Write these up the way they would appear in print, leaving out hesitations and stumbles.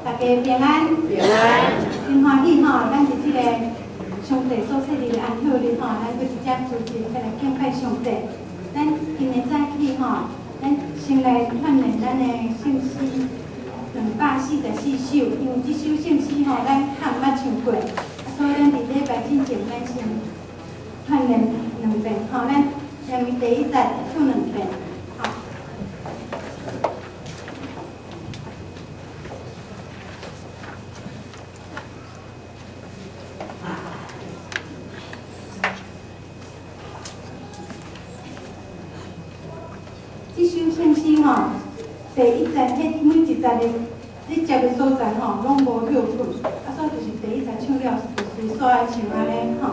大家平安。平安。真歡喜吼，咱佇這个上帝所設立的安息日吼，咱閣一隻組織欲來敬拜上帝。咱今日早起吼，咱先來串聯咱的聖詩244首，因為這首聖詩吼，咱較毋捌唱過，所以咱佇禮拜進前，咱先串聯兩遍吼，咱連第一節唱兩遍。吼。這首聖詩吼，第一節彼每一節的你接的所在吼，攏無歇睏，啊，所以就是第一節唱了，就隨煞來唱按呢吼。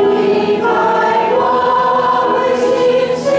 離開我們心。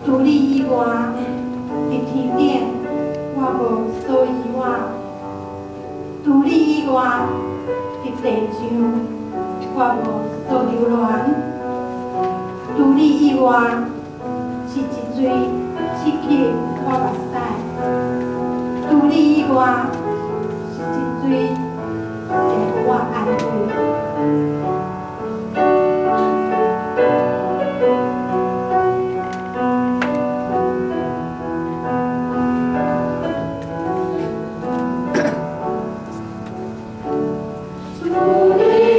除你以外，佇天頂我無所依倚；除你以外，佇地上我無所留戀。除你以外，是一喙拭去我目屎；除你以外，是一喙會予我安慰。我愛你。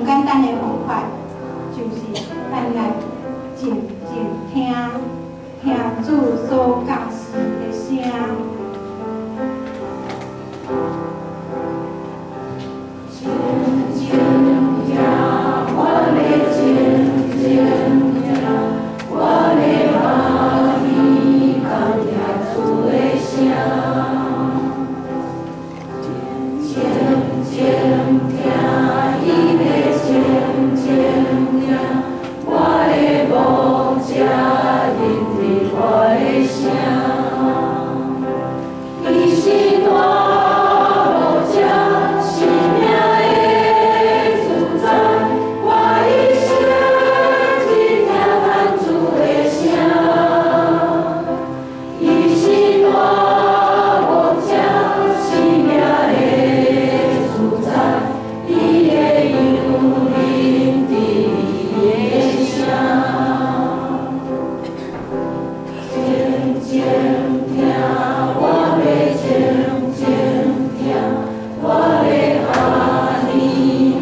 上簡單的方法，就是咱來靜靜聽，聽主所教示的聲。靜靜聽，我咧靜靜聽，我咧歡喜共聽主的聲。靜靜聽，伊咧靜靜聽，我的牧者認得我的聲。伊是大牧者，生命的主宰，我一生只聽咱主的聲。伊是大牧者，生命的主宰，伊的羊認得伊的聲。靜靜聽，我欲靜靜聽，我欲按呢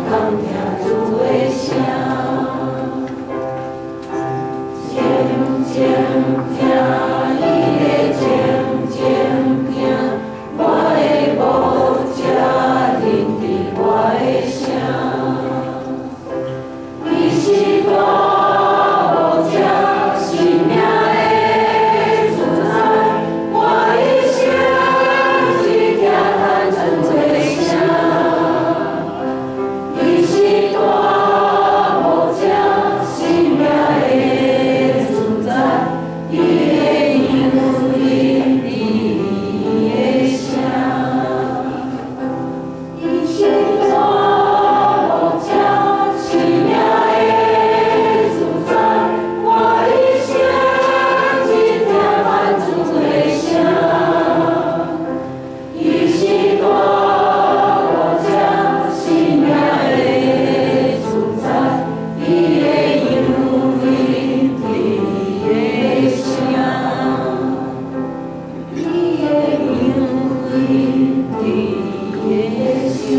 共聽主的聲。靜靜聽，伊咧靜靜聽，我的牧者認得我的聲。伊是大牧者，生命的主宰，我一生只聽咱主的聲。伊是大牧者，生命的主宰，伊的羊認得伊的聲。伊是大牧者，生命的主宰，我一生只聽咱主的聲。伊是大牧者，生命的主宰，伊的羊認得伊的聲。伊的羊認得伊的聲。